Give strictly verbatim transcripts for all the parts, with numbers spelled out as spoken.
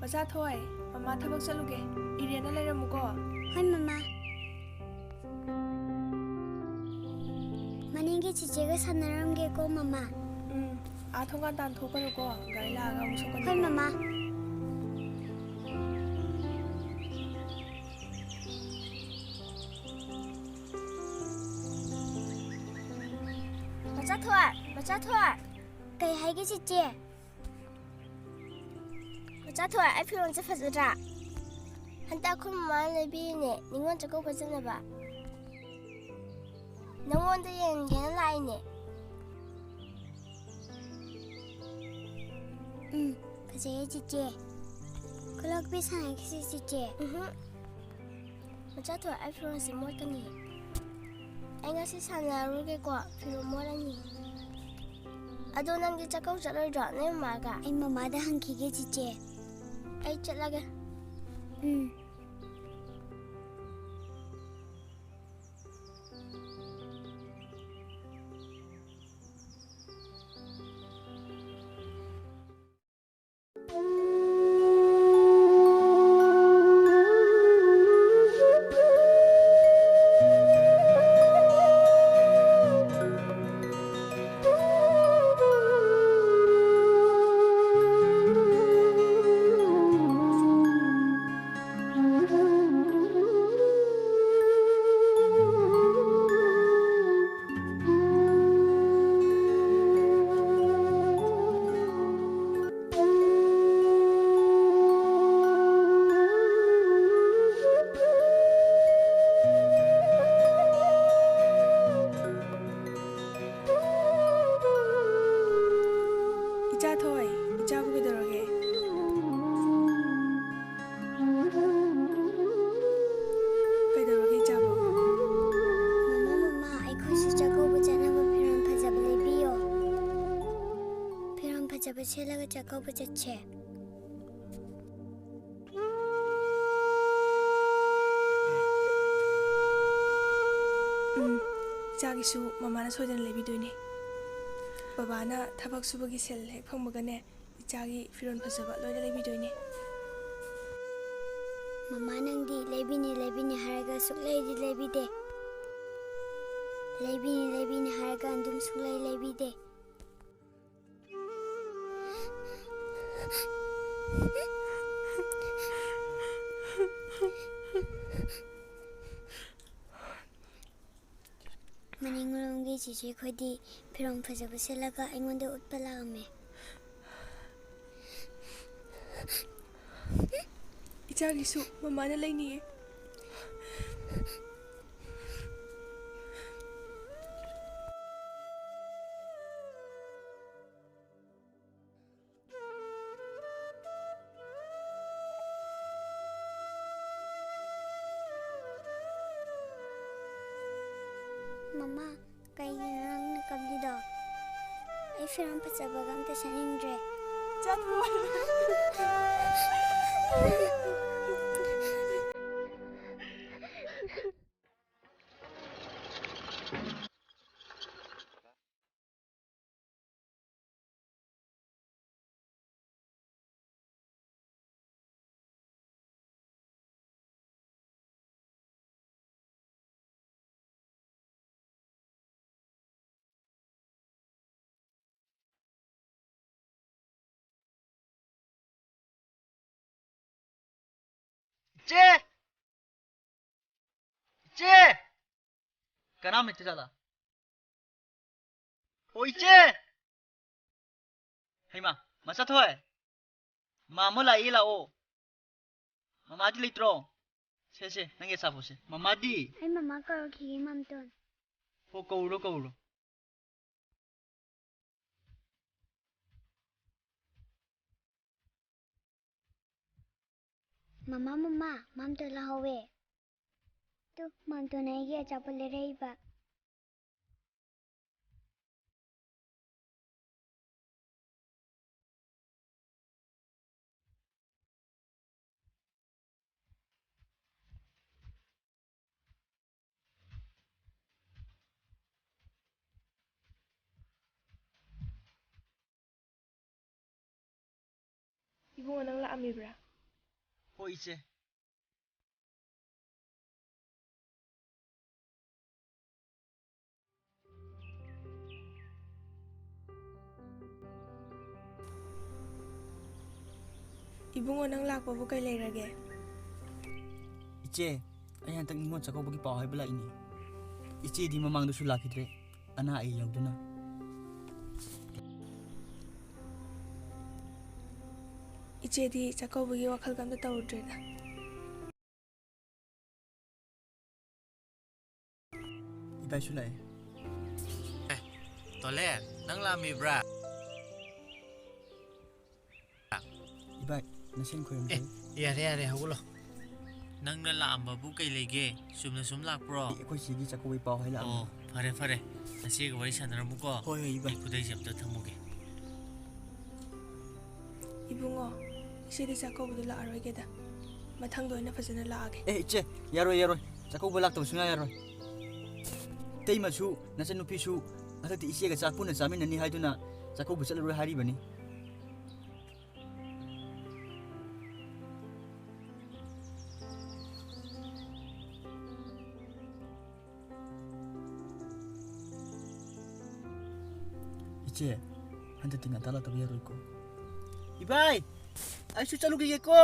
ꯃꯆꯥ ꯊꯣꯏ, ꯃꯃꯥ ꯊꯕꯛ ꯆꯠꯂꯨꯒꯦ꯫ ꯏꯔꯦꯟꯅ ꯂꯩꯔꯝꯃꯨꯀꯣ꯫ ꯍꯣꯏ, ꯃꯃꯥ꯫ ꯃꯅꯤꯡꯒꯤ ꯆꯤꯆꯦꯒ ꯁꯥꯟꯅꯔꯝꯒꯦꯀꯣ, ꯃꯃꯥ꯫ ꯎꯝ, ꯑꯥ ꯊꯣꯡꯒꯥꯟ ꯇꯥꯟꯊꯣꯛꯀꯅꯨꯀꯣ, ꯒꯥꯔꯤ ꯂꯥꯛꯑꯒ ꯑꯃꯨꯛ ꯁꯣꯛꯀꯅꯤꯀꯣ꯫ ꯍꯣꯏ, ꯃꯃꯥ꯫ ꯃꯆꯥ ꯊꯣꯏ, ꯃꯆꯥ ꯊꯣꯏ꯫ ꯀꯩ ꯍꯥꯏꯒꯦ, ꯆꯤꯆꯦ? ꯃꯆꯥ ꯊꯣꯏ, ꯑꯩ ꯐꯤꯔꯣꯜꯁꯦ ꯐꯖꯗ꯭ꯔꯥ? ꯍꯟꯗꯛ ꯑꯩꯈꯣꯏ ꯃꯃꯥꯅ ꯂꯩꯕꯤꯔꯤꯅꯦ, ꯅꯤꯉꯣꯜ ꯆꯥꯛꯀꯧꯕ ꯆꯠꯅꯕ꯫ ꯅꯪꯉꯣꯟꯗ ꯌꯦꯡꯒꯦꯅ ꯂꯥꯛꯏꯅꯦ꯫ ꯎꯝ, ꯐꯖꯩꯌꯦ, ꯆꯤꯆꯦ꯫ ꯈꯨꯂꯣꯛꯄꯤ ꯁꯥꯟꯅꯈꯤꯁꯤ, ꯆꯤꯆꯦ꯫ ꯎꯝꯍꯨꯝ꯫ ꯃꯆꯥ ꯊꯣꯏ, ꯑꯩ ꯐꯤꯔꯣꯜꯁꯦ ꯃꯣꯠꯀꯅꯤ꯫ ꯑꯩ ꯉꯁꯤ ꯁꯥꯟꯅꯔꯔꯣꯏꯒꯦꯀꯣ, ꯐꯤꯔꯣꯜ ꯃꯣꯠꯂꯅꯤ꯫ ꯑꯗꯣ ꯅꯪꯗꯤ ꯆꯥꯛꯀꯧ ꯆꯠꯂꯣꯏꯗ꯭ꯔꯣ, ꯅꯣꯏ ꯃꯃꯥꯒ? ꯑꯩ ꯃꯃꯥꯗ ꯍꯪꯈꯤꯒꯦ, ꯆꯤꯆꯦ꯫ ꯑꯩ ꯆꯠꯂꯒꯦ꯫ ꯎꯝ꯫ ꯏꯆꯥ ꯊꯣꯏ, ꯏꯆꯥꯕꯨ ꯀꯩꯗꯧꯔꯒꯦ? ꯀꯩꯗꯧꯔꯒꯦ, ꯏꯆꯥꯕꯨ? ꯃꯃꯥ, ꯃꯃꯥ, ꯑꯩꯈꯣꯏꯁꯨ ꯆꯥꯛꯀꯧꯕ ꯆꯠꯅꯕ ꯐꯤꯔꯣꯜ ꯐꯖꯕ ꯂꯩꯕꯤꯌꯣ꯫ ꯐꯤꯔꯣꯜ ꯐꯖꯕ ꯁꯦꯠꯂꯒ ꯆꯥꯛꯀꯧꯕ ꯆꯠꯁꯦ꯫ ꯎꯝ, ꯏꯆꯥꯒꯤꯁꯨ ꯃꯃꯥꯅ ꯁꯣꯏꯗꯅ ꯂꯩꯕꯤꯗꯣꯏꯅꯦ꯫ ꯕꯕꯥꯅ ꯊꯕꯛ ꯁꯨꯕꯒꯤ ꯁꯦꯜ ꯍꯦꯛ ꯐꯪꯕꯒꯅꯦ, ꯏꯆꯥꯒꯤ ꯐꯤꯔꯣꯜ ꯐꯖꯕ ꯂꯣꯏꯅ ꯂꯩꯕꯤꯗꯣꯏꯅꯦ꯫ ꯃꯃꯥ, ꯅꯪꯗꯤ ꯂꯩꯕꯤꯅꯤ ꯂꯩꯕꯤꯅꯤ ꯍꯥꯏꯔꯒ ꯁꯨꯛꯂꯩꯗꯤ ꯂꯩꯕꯤꯗꯦ꯫ ꯂꯩꯕꯤꯅꯤ ꯂꯩꯕꯤꯅꯤ ꯍꯥꯏꯔꯒ ꯑꯗꯨꯝ ꯁꯨꯛꯂꯩ ꯂꯩꯕꯤꯗꯦ꯫ ꯃꯅꯤꯡꯂꯣꯝꯒꯤ ꯆꯤꯆꯦ ꯈꯣꯏꯗꯤ ꯐꯤꯔꯣꯜ ꯐꯖꯕ ꯁꯦꯠꯂꯒ ꯑꯩꯉꯣꯟꯗ ꯎꯠꯄ ꯂꯥꯛꯑꯝꯃꯦ꯫ ꯏꯆꯥꯒꯤꯁꯨ ꯃꯃꯥꯅ ꯂꯩꯅꯤꯌꯦ꯫ ꯃꯃꯥ, ꯀꯩꯒꯤꯅꯣ ꯅꯪꯅ ꯀꯞꯂꯤꯗꯣ? ꯑꯩ ꯐꯤꯔꯣꯜ ꯐꯖꯕꯒ ꯑꯝꯇ ꯁꯦꯠꯅꯤꯡꯗ꯭ꯔꯦ꯫ ꯆꯠꯂꯣ꯫ ꯏꯆꯦ! ꯏꯆꯦ! ꯀꯅꯥꯝ ꯂꯩꯇꯦ ꯖꯥꯠꯂꯥ? ꯑꯣ, ꯏꯆꯦ! ꯍꯩꯃꯥ, ꯃꯆꯥꯊꯣꯏ! ꯃꯥꯃꯣ ꯂꯥꯛꯏ, ꯂꯥꯛꯑꯣ꯫ ꯃꯃꯥꯗꯤ ꯂꯩꯇ꯭ꯔꯣ? ꯁꯦ, ꯁꯦ, ꯅꯪꯒꯤ ꯑꯆꯥꯄꯣꯠꯁꯦ꯫ ꯃꯃꯥꯗꯤ? ꯑꯩ ꯃꯃꯥ ꯀꯧꯔꯛꯈꯤꯒꯦ, ꯃꯥꯝꯇꯣꯟ꯫ ꯍꯣ, ꯀꯧꯔꯨꯔꯣ, ꯀꯧꯔꯨꯔꯣ꯫ ꯃꯃꯥ, ꯃꯃꯥ, ꯃꯥꯝꯇꯣꯟ ꯂꯥꯛꯍꯧꯋꯦ꯫ ꯇꯨ, ꯃꯥꯝꯇꯣꯟꯅ ꯑꯩꯒꯤ ꯑꯆꯥꯄꯣꯠ ꯂꯩꯔꯛꯏꯕ꯫ ꯏꯕꯨꯡꯉꯣ, ꯅꯪ ꯂꯥꯛꯑꯝꯃꯤꯕ꯭ꯔꯥ? ꯍꯣꯏ, ꯏꯆꯦ꯫ ꯏꯕꯨꯡꯉꯣ, ꯅꯪ ꯂꯥꯛꯄꯕꯨ ꯀꯩ ꯂꯩꯔꯒꯦ? ꯏꯆꯦ, ꯑꯩ ꯍꯟꯗꯛ ꯅꯤꯉꯣꯜ ꯆꯥꯛꯀꯧꯕꯒꯤ ꯄꯥꯎ ꯍꯥꯏꯕ ꯂꯥꯛꯏꯅꯦ꯫ ꯏꯆꯦꯗꯤ ꯃꯃꯥꯡꯗꯁꯨ ꯂꯥꯛꯈꯤꯗ꯭ꯔꯦ, ꯑꯅꯥ ꯑꯌꯦꯛ ꯌꯥꯎꯗꯨꯅ꯫ ꯏꯆꯦꯗꯤ ꯆꯥꯛꯀꯧꯕꯒꯤ ꯋꯥꯈꯜꯒ ꯑꯝꯇ ꯇꯧꯔꯨꯗ꯭ꯔꯦꯗ꯫ ꯏꯕꯥꯏꯁꯨ ꯂꯥꯛꯑꯦ꯫ ꯑꯦ, ꯇꯣꯂꯦ, ꯅꯪ ꯂꯥꯛꯑꯝꯃꯤꯕ꯭ꯔꯥ? ꯏꯕꯥꯏ, ꯅꯁꯦꯟ ꯈꯣꯏꯔꯝꯗꯦ꯫ ꯑꯦ, ꯌꯥꯔꯦ, ꯌꯥꯔꯦ, ꯍꯧꯒꯠꯂꯣ꯫ ꯅꯪꯅ ꯂꯥꯛꯑꯝꯕꯕꯨ ꯀꯩ ꯂꯩꯒꯦ? ꯆꯨꯝꯅ ꯁꯨꯝ ꯂꯥꯛꯄ꯭ꯔꯣ? ꯑꯩꯈꯣꯏ ꯆꯦꯒꯤ ꯆꯥꯛꯀꯧꯕꯩ ꯄꯥꯎ ꯍꯥꯏ ꯂꯥꯛꯑꯝꯕꯅꯦ꯫ ꯑꯣ, ꯐꯔꯦ, ꯐꯔꯦ꯫ ꯅꯆꯦꯒ ꯋꯥꯔꯤ ꯁꯥꯟꯅꯔꯝꯃꯨꯀꯣ꯫ ꯍꯣꯏ, ꯍꯣꯏ, ꯏꯕꯥꯏ꯫ ꯑꯩ ꯈꯨꯗꯩꯁꯦ ꯑꯝꯇ ꯊꯝꯃꯨꯒꯦ꯫ ꯏꯕꯨꯡꯉꯣ, ꯏꯆꯦꯗꯤ ꯆꯥꯛꯀꯧꯕꯗꯣ ꯂꯥꯛꯑꯔꯣꯏꯒꯦꯗ꯫ ꯃꯊꯪꯗ ꯑꯣꯏꯅ ꯐꯖꯅ ꯂꯥꯛꯑꯒꯦ꯫ ꯑꯦ, ꯏꯆꯦ, ꯌꯥꯔꯣꯏ, ꯌꯥꯔꯣꯏ꯫ ꯆꯥꯛꯀꯧꯕ ꯂꯥꯛꯇꯕ ꯁꯨꯡꯌꯥ ꯌꯥꯔꯣꯏ꯫ ꯏꯇꯩꯃꯁꯨ, ꯅꯆꯟꯅꯨꯄꯤꯁꯨ ꯍꯟꯗꯛꯇꯤ ꯏꯆꯦꯒ ꯆꯥꯛ ꯄꯨꯟꯅ ꯆꯥꯃꯤꯟꯅꯅꯤ ꯍꯥꯏꯗꯨꯅ ꯆꯥꯛꯀꯧꯕ ꯆꯠꯂꯔꯣꯏ ꯍꯥꯏꯔꯤꯕꯅꯤ꯫ ꯏꯆꯦ, ꯍꯟꯗꯛꯇꯤ ꯉꯟꯇꯥ ꯂꯥꯛꯇꯕ ꯌꯥꯔꯣꯏꯀꯣ꯫ ꯏꯕꯥꯏ, ꯑꯩꯁꯨ ꯆꯠꯂꯨꯈꯤꯒꯦꯀꯣ꯫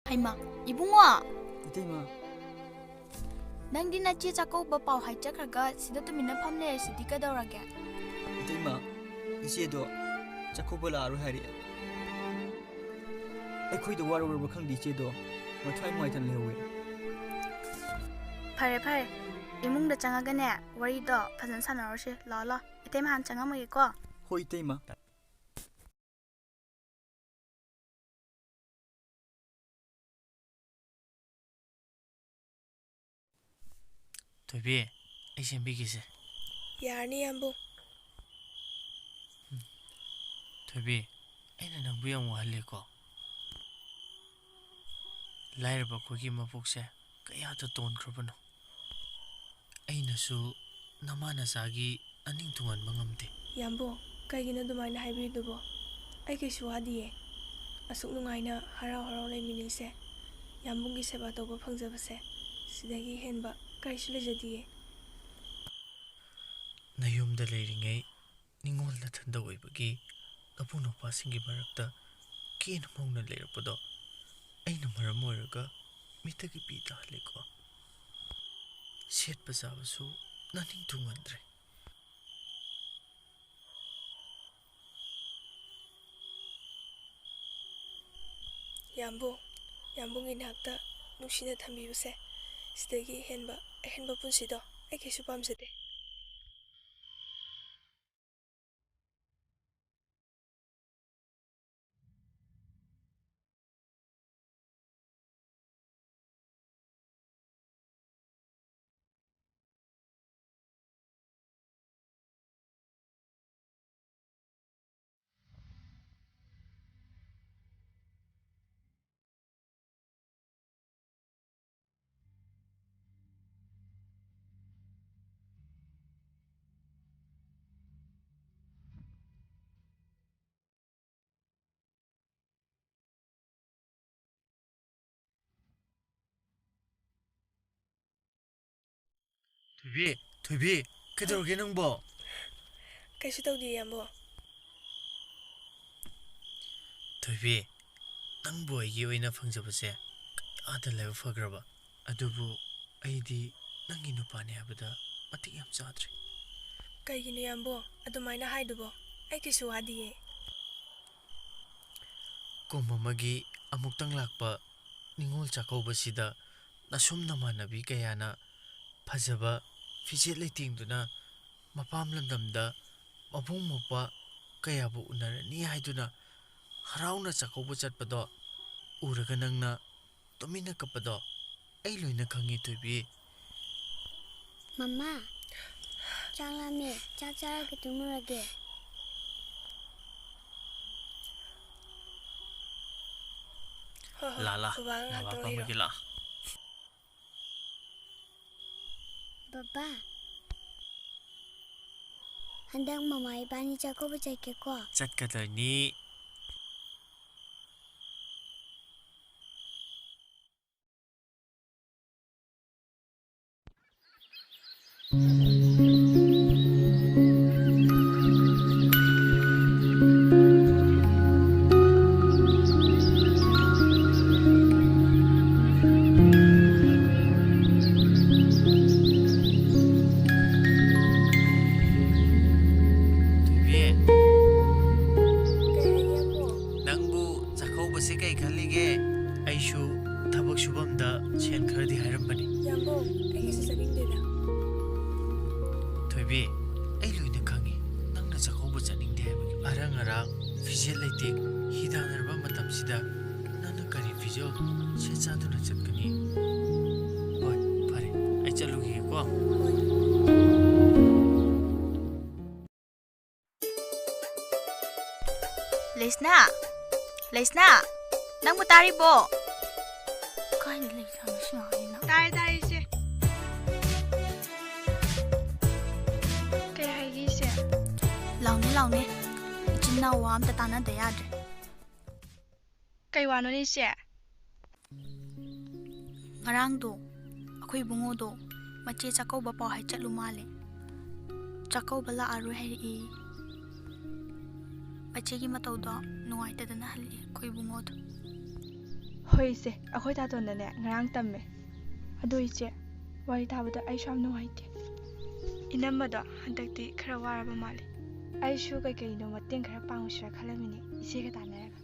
ꯍꯩꯃꯥ, ꯏꯕꯨꯡꯉꯣ! ꯏꯇꯩꯃ꯫ ꯅꯪꯗꯤ ꯅꯆꯦ ꯆꯥꯛꯀꯧꯕ ꯄꯥꯎ ꯍꯥꯏ ꯆꯠꯈ꯭ꯔꯒ ꯁꯤꯗ ꯇꯨꯃꯤꯟꯅ ꯐꯝ ꯂꯩꯔꯁꯤꯗꯤ ꯀꯩꯗꯧꯔꯒꯦ? ꯏꯇꯩꯃ, ꯏꯆꯦꯗꯣ ꯆꯥꯛꯀꯧꯕ ꯂꯥꯛꯑꯔꯣꯏ ꯍꯥꯏꯔꯛꯑꯦ꯫ ꯑꯩꯈꯣꯏꯗ ꯋꯥꯔꯧꯔꯕ ꯈꯪꯗꯦ, ꯏꯆꯦꯗꯣ ꯃꯊ꯭ꯋꯥꯏ ꯅꯨꯡꯉꯥꯏꯇꯅ ꯂꯩꯍꯧꯋꯦ꯫ ꯐꯔꯦ, ꯐꯔꯦ꯫ ꯏꯃꯨꯡꯗ ꯆꯪꯉꯒꯅꯦ, ꯋꯥꯔꯤꯗꯣ ꯐꯖꯅ ꯁꯥꯟꯅꯔꯨꯔꯁꯦ꯫ ꯂꯥꯛꯑꯣ, ꯂꯥꯛꯑꯣ꯫ ꯏꯇꯩꯃ ꯍꯥꯟꯅ ꯆꯪꯉꯝꯃꯒꯦꯀꯣ꯫ ꯍꯣꯏ, ꯏꯇꯩꯃ꯫ ꯊꯣꯏꯕꯤ, ꯑꯩ ꯁꯦꯝꯕꯤꯒꯦꯁꯦ꯫ ꯌꯥꯔꯅꯤ, ꯌꯥꯝꯕꯨꯡ꯫ ꯊꯣꯏꯕꯤ, ꯑꯩꯅ ꯅꯪꯕꯨ ꯌꯥꯝ ꯋꯥꯍꯜꯂꯦꯀꯣ꯫ ꯂꯥꯏꯔꯕ ꯑꯩꯈꯣꯏꯒꯤ ꯃꯄꯣꯛꯁꯦ ꯀꯌꯥꯗ ꯇꯣꯟꯈ꯭ꯔꯕꯅꯣ꯫ ꯑꯩꯅꯁꯨ ꯅꯃꯥ ꯅꯆꯥꯒꯤ ꯑꯅꯤꯡ ꯊꯨꯡꯍꯟꯕ ꯉꯝꯗꯦ꯫ ꯌꯥꯝꯕꯨꯡ, ꯀꯩꯒꯤꯅꯣ ꯑꯗꯨꯃꯥꯏꯅ ꯍꯥꯏꯕꯤꯔꯤꯗꯨꯕꯣ? ꯑꯩ ꯀꯩꯁꯨ ꯋꯥꯗꯤꯌꯦ꯫ ꯑꯁꯨꯛ ꯅꯨꯡꯉꯥꯏꯅ ꯍꯔꯥꯎ ꯍꯔꯥꯎ ꯂꯩꯃꯤꯟꯅꯩꯁꯦ, ꯌꯥꯝꯕꯨꯡꯒꯤ ꯁꯦꯕꯥ ꯇꯧꯕ ꯐꯪꯖꯕꯁꯦ, ꯁꯤꯗꯒꯤ ꯍꯦꯟꯕ ꯀꯔꯤꯁꯨ ꯂꯩꯖꯗꯤꯌꯦ꯫ ꯅꯌꯨꯝꯗ ꯂꯩꯔꯤꯉꯩ ꯅꯤꯡꯉꯣꯜ ꯅꯊꯟꯗ ꯑꯣꯏꯕꯒꯤ ꯅꯄꯨ ꯅꯨꯄꯥꯁꯤꯡꯒꯤ ꯃꯔꯛꯇ ꯀꯦꯅ ꯃꯧꯅ ꯂꯩꯔꯛꯄꯗꯣ ꯑꯩꯅ ꯃꯔꯝ ꯑꯣꯏꯔꯒ ꯃꯤꯠꯇꯒꯤ ꯄꯤ ꯇꯥꯍꯜꯂꯦꯀꯣ꯫ ꯁꯦꯠꯄ ꯆꯥꯕꯁꯨ ꯅꯅꯤꯡ ꯊꯨꯡꯍꯟꯗ꯭ꯔꯦ꯫ ꯌꯥꯝꯕꯨꯡ, ꯌꯥꯝꯕꯨꯡꯒꯤ ꯅꯥꯛꯇ ꯅꯨꯡꯁꯤꯅ ꯊꯝꯕꯤꯕꯁꯦ, ꯁꯤꯗꯒꯤ ꯍꯦꯟꯕ ꯑꯍꯦꯟꯕ ꯄꯨꯟꯁꯤꯗꯣ ꯑꯩ ꯀꯩꯁꯨ ꯄꯥꯝꯖꯗꯦ꯫ ꯊꯣꯏꯕꯤ, ꯊꯣꯏꯕꯤ, ꯀꯩꯗꯧꯔꯒꯦ ꯅꯪꯕꯣ? ꯀꯩꯁꯨ ꯇꯧꯗꯦ, ꯏꯌꯥꯝꯕ꯫ ꯊꯣꯏꯕꯤ, ꯅꯪꯕꯨ ꯑꯩꯒꯤ ꯑꯣꯏꯅ ꯐꯪꯖꯕꯁꯦ ꯀꯌꯥꯗ ꯂꯥꯏꯕꯛ ꯐꯈ꯭ꯔꯕ꯫ ꯑꯗꯨꯕꯨ ꯑꯩꯗꯤ ꯅꯪꯒꯤ ꯅꯨꯄꯥꯅꯤ ꯍꯥꯏꯕꯗ ꯃꯇꯤꯛ ꯌꯥꯝ ꯆꯥꯗ꯭ꯔꯦ꯫ ꯀꯩꯒꯤꯅꯣ, ꯏꯌꯥꯝꯕ, ꯑꯗꯨꯃꯥꯏꯅ ꯍꯥꯏꯗꯨꯕꯣ? ꯑꯩ ꯀꯩꯁꯨ ꯋꯥꯗꯤꯌꯦ꯫ ꯀꯨꯝ ꯑꯃꯒꯤ ꯑꯃꯨꯛꯇꯪ ꯂꯥꯛꯄ ꯅꯤꯉꯣꯜ ꯆꯥꯛꯀꯧꯕꯁꯤꯗ ꯅꯁꯨꯝ ꯅꯃꯥꯟꯅꯕꯤ ꯀꯌꯥꯅ ꯐꯖꯕ ꯐꯤꯖꯦꯠ ꯂꯩꯇꯦꯡꯗꯨꯅ ꯃꯄꯥꯝ ꯂꯝꯗꯝꯗ ꯃꯕꯨꯡ ꯃꯧꯄ꯭ꯋꯥ ꯀꯌꯥꯕꯨ ꯎꯅꯔꯅꯤ ꯍꯥꯏꯗꯨꯅ ꯍꯔꯥꯎꯅ ꯆꯥꯛꯀꯧꯕ ꯆꯠꯄꯗꯣ ꯎꯔꯒ ꯅꯪꯅ ꯇꯨꯃꯤꯟꯅ ꯀꯞꯄꯗꯣ ꯑꯩ ꯂꯣꯏꯅ ꯈꯪꯉꯤ, ꯊꯣꯏꯕꯤ꯫ ꯃꯃꯥ, ꯆꯥꯛ ꯂꯥꯝꯃꯦ꯫ ꯆꯥꯛ ꯆꯥꯔꯒ ꯇꯨꯝꯃꯨꯔꯒꯦ꯫ ꯍꯣꯏ, ꯍꯣꯏ, ꯂꯥ, ꯂꯥ, ꯕꯕꯥ ꯉꯥꯏꯍꯥꯛꯇꯪ ꯂꯥ, ꯂꯩꯔꯣ꯫ ꯐꯝꯃꯒꯦ ꯂꯥ꯫ ꯕꯕꯥ, ꯍꯟꯗꯛ ꯃꯃꯥ ꯏꯕꯥꯅꯤ ꯆꯥꯛꯀꯧꯕ ꯆꯠꯀꯦꯀꯣ? ꯆꯠꯀꯗꯣꯏꯅꯤ꯫ ꯊꯣꯏꯕꯤ, ꯀꯩ ꯍꯥꯏꯒꯦ, ꯑꯕꯣ? ꯅꯪꯕꯨ ꯆꯥꯛꯀꯧꯕꯁꯦ ꯀꯩ ꯈꯜꯂꯤꯒꯦ? ꯑꯩꯁꯨ ꯊꯕꯛ ꯁꯨꯐꯝꯗ ꯁꯦꯟ ꯈꯔꯗꯤ ꯍꯥꯏꯔꯝꯕꯅꯤ꯫ ꯌꯥꯝꯕꯣ, ꯑꯩ ꯀꯩꯁꯨ ꯆꯠꯅꯤꯡꯗꯦꯗ꯫ ꯊꯣꯏꯕꯤ, ꯑꯩ ꯂꯣꯏꯅ ꯈꯪꯉꯤ꯫ ꯅꯪꯅ ꯆꯥꯛꯀꯧꯕ ꯆꯠꯅꯤꯡꯗꯦ ꯍꯥꯏꯕꯒꯤ ꯑꯔꯪ ꯑꯔꯥꯛ, ꯐꯤꯖꯦꯠ ꯂꯩꯇꯦꯡ, ꯍꯤ ꯇꯥꯟꯅꯔꯕ ꯃꯇꯝꯁꯤꯗ ꯅꯪꯅ ꯀꯔꯤ ꯐꯤꯖꯣꯜ ꯁꯦꯠ ꯆꯥꯗꯨꯅ ꯆꯠꯀꯅꯤ? ꯍꯣꯏ, ꯐꯔꯦ, ꯑꯩ ꯆꯠꯂꯨꯈꯤꯒꯦꯀꯣ꯫ ꯍꯣꯏ꯫ ꯂꯩꯁꯅꯥ! ꯂꯩꯁꯅꯥ! ꯅꯪꯕꯨ ꯇꯥꯔꯤꯕꯣ? ꯀꯥꯏꯗ ꯂꯩꯖꯥꯠꯅꯣ ꯁꯤ ꯑꯉꯥꯡꯁꯤꯅ? ꯇꯥꯔꯦ, ꯇꯥꯔꯦ, ꯏꯆꯦ꯫ ꯀꯩ ꯍꯥꯏꯒꯦ, ꯏꯆꯦ? ꯂꯥꯎꯅꯦ, ꯂꯥꯎꯅꯦ꯫ ꯏꯆꯤꯟ ꯏꯅꯥꯎ ꯋꯥ ꯑꯝꯇ ꯇꯥꯟꯅꯗ ꯌꯥꯗ꯭ꯔꯦ꯫ ꯀꯩ ꯋꯥꯅꯣꯅꯦ, ꯏꯆꯦ? ꯉꯔꯥꯡꯗꯣ ꯑꯩꯈꯣꯏ ꯏꯕꯨꯡꯉꯣꯗꯣ ꯃꯆꯦ ꯆꯥꯛꯀꯧꯕ ꯄꯥꯎ ꯍꯥꯏ ꯆꯠꯂꯨ ꯃꯥꯜꯂꯦ꯫ ꯆꯥꯛꯀꯧꯕ ꯂꯥꯛꯑꯔꯣꯏ ꯍꯥꯏꯔꯛꯏ꯫ ꯃꯆꯦꯒꯤ ꯃꯇꯧꯗꯣ ꯅꯨꯡꯉꯥꯏꯇꯗꯅ ꯍꯜꯂꯛꯑꯦ ꯑꯩꯈꯣꯏ ꯏꯕꯨꯡꯉꯣꯗꯣ꯫ ꯍꯣꯏ ꯏꯆꯦ, ꯑꯩꯈꯣꯏ ꯇꯥꯇꯣꯟꯗꯅꯦ ꯉꯔꯥꯡ ꯇꯝꯃꯦ꯫ ꯑꯗꯣ ꯏꯆꯦ, ꯋꯥꯔꯤ ꯇꯥꯕꯗ ꯑꯩꯁꯨ ꯌꯥꯝ ꯅꯨꯡꯉꯥꯏꯇꯦ꯫ ꯏꯅꯝꯃꯗꯣ ꯍꯟꯗꯛꯇꯤ ꯈꯔ ꯋꯥꯔꯕ ꯃꯥꯜꯂꯦ꯫ ꯑꯩꯁꯨ ꯀꯩꯀꯩꯅꯣ ꯃꯇꯦꯡ ꯈꯔ ꯄꯥꯡꯉꯨꯁꯤꯔꯥ ꯈꯜꯂꯝꯃꯤꯅꯦ ꯏꯆꯦꯒ ꯇꯥꯟꯅꯔꯒ꯫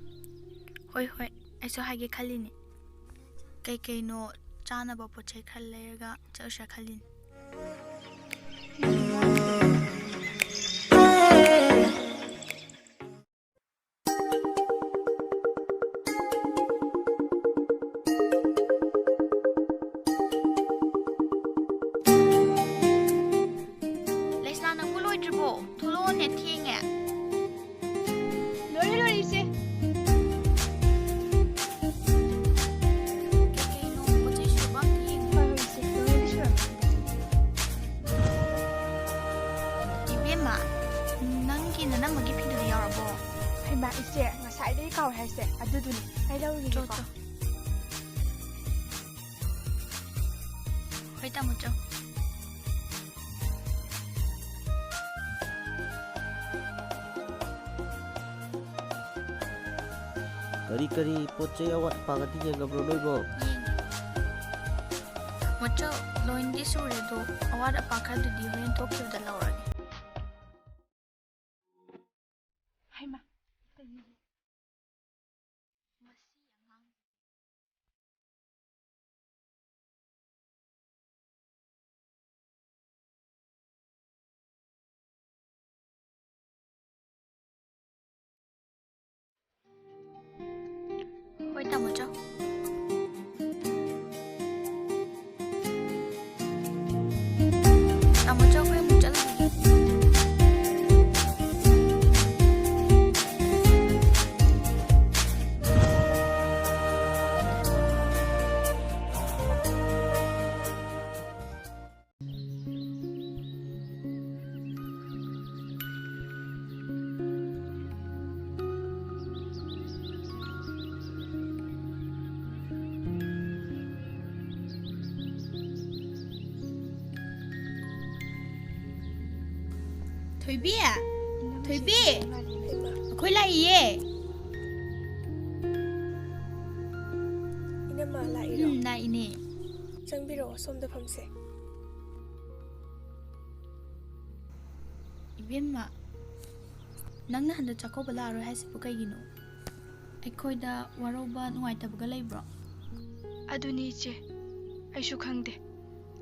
ꯍꯣꯏ, ꯍꯣꯏ, ꯑꯩꯁꯨ ꯍꯥꯏꯒꯦ ꯈꯜꯂꯤꯅꯦ꯫ ꯀꯩꯀꯩꯅꯣ ꯆꯥꯅꯕ ꯄꯣꯠ ꯆꯩ ꯈꯔ ꯂꯩꯔꯒ ꯆꯠꯂꯨꯁꯤꯔꯥ ꯈꯜꯂꯤꯅꯦ꯫ ꯍꯥꯏꯁꯦ ꯑꯗꯨꯗꯨꯅꯤ꯫ ꯑꯩ ꯆꯣ, ꯂꯧꯔꯨꯈꯤꯒꯦꯀꯣ꯫ ꯆꯣ꯫ ꯍꯣꯏ, ꯇꯥꯃꯣ, ꯆꯣ꯫ ꯀꯔꯤ ꯀꯔꯤ ꯄꯣꯠ ꯆꯩ ꯑꯋꯥꯠ ꯑꯄꯥꯒꯗꯤ ꯌꯦꯡꯉꯕ꯭ꯔꯣ ꯅꯣꯏꯕꯣ? ꯌꯦꯡꯉꯦ꯫ ꯃꯆꯧ, ꯂꯣꯏꯅꯗꯤ ꯁꯨꯔꯦ ꯑꯗꯣ, ꯑꯋꯥꯠ ꯑꯄꯥ ꯈꯔꯗꯨꯗꯤ ꯍꯣꯔꯦꯟ ꯊꯣꯛꯈꯤꯕꯗ ꯂꯧꯔꯒꯦ꯫ ꯍꯩꯃꯥ꯫ ꯍꯣꯏ, ꯇꯥꯃꯣ, ꯆꯣ꯫ ꯇꯥꯃꯣ, ꯆꯣ, ꯑꯩꯈꯣꯏ ꯑꯃꯨꯛ ꯆꯠꯂꯨꯈꯤꯒꯦ꯫ ꯊꯣꯏꯕꯤ! ꯊꯣꯏꯕꯤ! ꯑꯩꯈꯣꯏ ꯂꯥꯛꯏꯌꯦ꯫ ꯏꯅꯝꯃ ꯂꯥꯛꯏꯔꯣ? ꯎꯝ, ꯂꯥꯛꯏꯅꯦ꯫ ꯆꯪꯕꯤꯔꯛꯑꯣ, ꯁꯣꯝꯗ ꯐꯝꯁꯦ꯫ ꯏꯕꯦꯝꯃ, ꯅꯪꯅ ꯍꯟꯗꯛ ꯆꯥꯛꯀꯧꯕ ꯂꯥꯛꯑꯔꯣꯏ ꯍꯥꯏꯁꯤꯕꯨ ꯀꯩꯒꯤꯅꯣ? ꯑꯩꯈꯣꯏꯗ ꯋꯥꯔꯧꯕ ꯅꯨꯡꯉꯥꯏꯇꯕꯒ ꯂꯩꯕ꯭ꯔꯣ? ꯑꯗꯨꯅꯤ ꯏꯆꯦ, ꯑꯩꯁꯨ ꯈꯪꯗꯦ꯫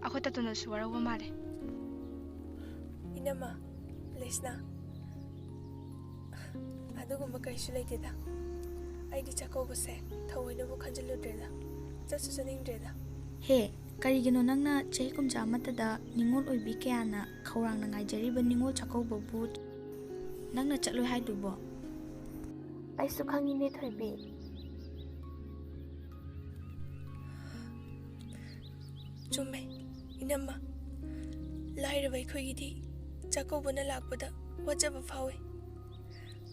ꯑꯩꯈꯣꯏ ꯇꯥꯇꯣꯟꯅꯁꯨ ꯋꯥꯔꯧꯕ ꯃꯥꯜꯂꯦ꯫ ꯏꯅꯝꯃ, ꯂꯩꯁꯅꯥ, ꯑꯗꯨꯒꯨꯝꯕ ꯀꯔꯤꯁꯨ ꯂꯩꯇꯦꯗ꯫ ꯑꯩꯗꯤ ꯆꯥꯛꯀꯧꯕꯁꯦ ꯊꯑꯣꯏꯅꯕꯨ ꯈꯟꯖꯤꯜꯂꯨꯗ꯭ꯔꯦꯗ꯫ ꯆꯠꯁꯨ ꯆꯠꯅꯤꯡꯗ꯭ꯔꯦꯗ꯫ ꯍꯦ, ꯀꯔꯤꯒꯤꯅꯣ ꯅꯪꯅ ꯆꯍꯤ ꯀꯨꯝꯖꯥ ꯑꯃꯠꯇꯗ ꯅꯤꯉꯣꯜ ꯑꯣꯏꯕꯤ ꯀꯌꯥꯅ ꯈꯧꯔꯥꯡꯅ ꯉꯥꯏꯖꯔꯤꯕ ꯅꯤꯉꯣꯜ ꯆꯥꯛꯀꯧꯕꯕꯨ ꯅꯪꯅ ꯆꯠꯂꯣꯏ ꯍꯥꯏꯗꯨꯕꯣ? ꯑꯩꯁꯨ ꯈꯪꯉꯤꯅꯦ ꯊꯣꯏꯕꯤ꯫ ꯆꯨꯝꯃꯦ, ꯏꯅꯝꯃ꯫ ꯂꯥꯏꯔꯕ ꯑꯩꯈꯣꯏꯒꯤꯗꯤ ꯆꯥꯛꯀꯧꯕꯅ ꯂꯥꯛꯄꯗ ꯋꯥꯖꯕ ꯐꯥꯎꯏ꯫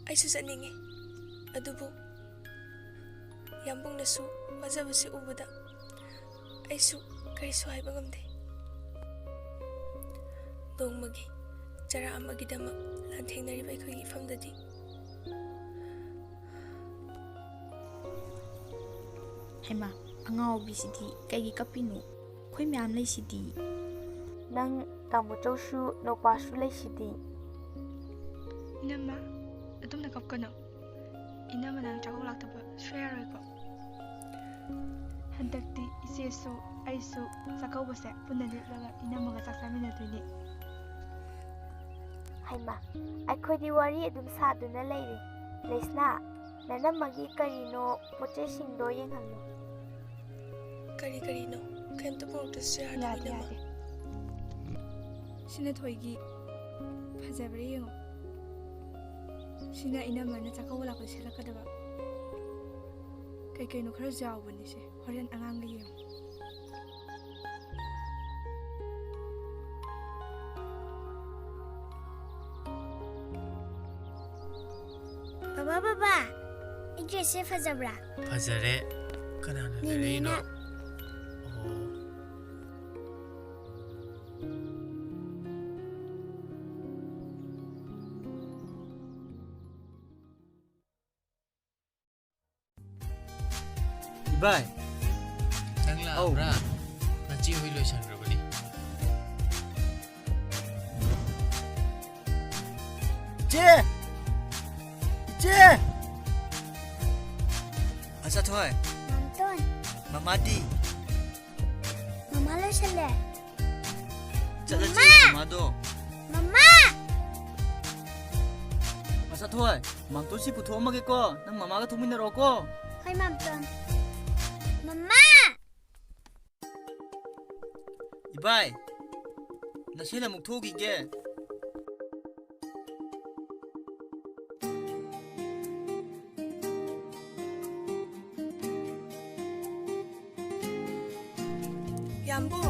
ꯑꯩꯁꯨ ꯆꯠꯅꯤꯡꯉꯤ, ꯑꯗꯨꯕꯨ ꯌꯥꯝꯕꯨꯡꯅꯁꯨ ꯋꯥꯖꯕꯁꯤ ꯎꯕꯗ ꯑꯩꯁꯨ ꯀꯔꯤꯁꯨ ꯍꯥꯏꯕ ꯉꯝꯗꯦ꯫ ꯅꯣꯡꯃꯒꯤ ꯆꯔꯥ ꯑꯃꯒꯤꯗꯃꯛ ꯂꯥꯟꯊꯦꯡꯅꯔꯤꯕ ꯑꯩꯈꯣꯏꯒꯤ ꯏꯐꯝꯗꯗꯤ꯫ ꯍꯩꯃꯥ, ꯑꯉꯥꯎꯕꯤꯁꯤꯗꯤ ꯀꯩꯒꯤ ꯀꯞꯄꯤꯅꯣ? ꯑꯩꯈꯣꯏ ꯃꯌꯥꯝ ꯂꯩꯁꯤꯗꯤ꯫ ꯅꯪ ꯇꯥꯃꯣꯆꯧꯁꯨ ꯅꯧꯄꯥꯁꯨ ꯂꯩꯁꯤꯗꯤ꯫ ꯏꯅꯝꯃ, ꯑꯗꯨꯝꯅ ꯀꯞꯀꯅꯨ꯫ ꯏꯅꯝꯃ ꯅꯪ ꯆꯥꯛꯀꯧ ꯂꯥꯛꯇꯕ ꯁꯨꯌꯥ ꯌꯥꯔꯣꯏꯀꯣ꯫ ꯍꯟꯗꯛꯇꯤ ꯏꯆꯦꯁꯨ ꯑꯩꯁꯨ ꯆꯥꯛꯀꯧꯕꯁꯦ ꯄꯨꯟꯅ ꯂꯦꯞꯂꯒ ꯏꯅꯝꯃꯒ ꯆꯥꯛ ꯆꯥꯃꯤꯟꯅꯗꯣꯏꯅꯦ꯫ ꯍꯩꯃꯥ, ꯑꯩꯈꯣꯏꯗꯤ ꯋꯥꯔꯤ ꯑꯗꯨꯝ ꯁꯥꯗꯨꯅ ꯂꯩꯔꯦ꯫ ꯂꯩꯁꯅꯥ, ꯅꯅꯝꯃꯒꯤ ꯀꯔꯤꯅꯣ ꯄꯣꯠ ꯆꯩꯁꯤꯡꯗꯣ ꯌꯦꯡꯍꯜꯂꯣ꯫ ꯀꯔꯤ ꯀꯔꯤꯅꯣ? ꯀꯩꯝꯇ ꯄꯨꯔꯛꯇ꯭ꯔꯁꯨ ꯌꯥꯔꯗꯤ ꯌꯥꯗꯦ, ꯏꯅꯝꯃ꯫ ꯌꯥꯗꯦ꯫ ꯁꯤꯅ ꯊꯣꯏꯒꯤ꯫ ꯐꯖꯕ꯭ꯔꯥ ꯌꯦꯡꯉꯣ꯫ ꯁꯤꯅ ꯏꯅꯝꯃꯅ ꯆꯥꯛꯀꯧꯕ ꯂꯥꯛꯄꯗ ꯁꯦꯠꯂꯛꯀꯗꯕ꯫ ꯀꯩ ꯀꯩꯅꯣ ꯈꯔꯁꯨ ꯌꯥꯎꯕꯅꯤꯁꯦ꯫ ꯍꯣꯔꯦꯟ ꯑꯉꯥꯡꯒ ꯌꯦꯡꯉꯣ꯫ ꯕꯕꯥ, ꯕꯕꯥ, ꯑꯩ ꯗ꯭ꯔꯦꯁꯁꯦ ꯐꯖꯕ꯭ꯔꯥ? ꯐꯖꯔꯦ꯫ ꯀꯅꯥꯅ ꯅꯦꯅꯦꯅ꯫ ꯂꯩꯔꯛꯏꯅꯣ? ꯑꯣ꯫ ꯏꯕꯥꯏ꯫ ꯅꯪ ꯑꯧ꯫ ꯂꯥꯛꯑꯕ꯭ꯔꯥ? ꯅꯆꯦ ꯍꯣꯏ ꯂꯣꯏꯁꯟꯈ꯭ꯔꯕꯅꯤ꯫ ꯏꯆꯦ! ꯏꯆꯦ! ꯑꯆꯥꯊꯣꯏ꯫ ꯃꯥꯝꯇꯣꯟ꯫ ꯃꯃꯥꯗꯤ? ꯃꯃꯥ ꯂꯣꯏꯁꯜꯂꯦ꯫ ꯆꯠꯂꯁꯤ ꯃꯃꯥ! ꯃꯃꯥꯗꯣ꯫ ꯃꯃꯥ! ꯑꯆꯥꯊꯣꯏ, ꯃꯥꯝꯇꯣꯟ ꯁꯤ ꯄꯨꯊꯣꯛꯑꯝꯃꯒꯦꯀꯣ꯫ ꯅꯪ ꯃꯃꯥꯒ ꯊꯣꯛꯃꯤꯟꯅꯔꯣꯀꯣ꯫ ꯍꯣꯏ, ꯃꯥꯝꯇꯣꯟ꯫ ꯃꯃꯥ! ꯏꯕꯥꯏ, ꯅꯁꯦꯟ ꯑꯃꯨꯛ ꯊꯣꯛꯎꯈꯤꯒꯦ꯫ ꯌꯥꯝꯕꯨ,